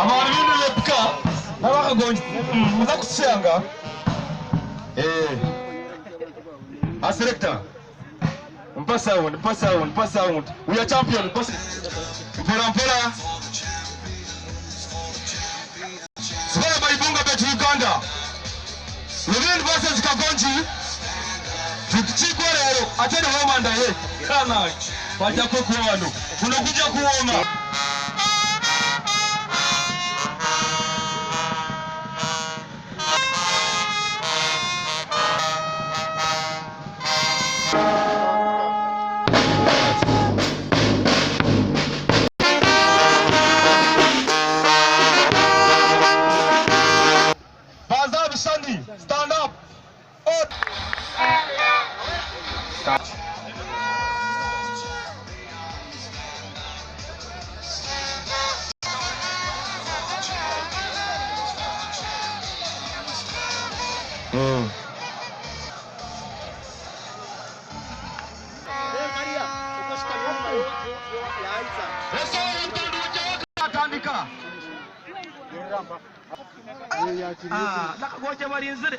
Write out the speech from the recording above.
Abantu baine rebeka n'abakagongi muza kutushanga. Eh. A selector. Mpa sound, mpa sound, mpa sound. We are champion. Mpa mpora mpora. Sibara Baibunga Bet Uganda. Lubindi versus Kagongi. Tukikwa leero ate ne Roma ndaye. Kana bajja kwekuba wano. Kuno kujja kuwooma. Baza Bishani, stand up. Oh. Atandika. Nakagoja barinzire.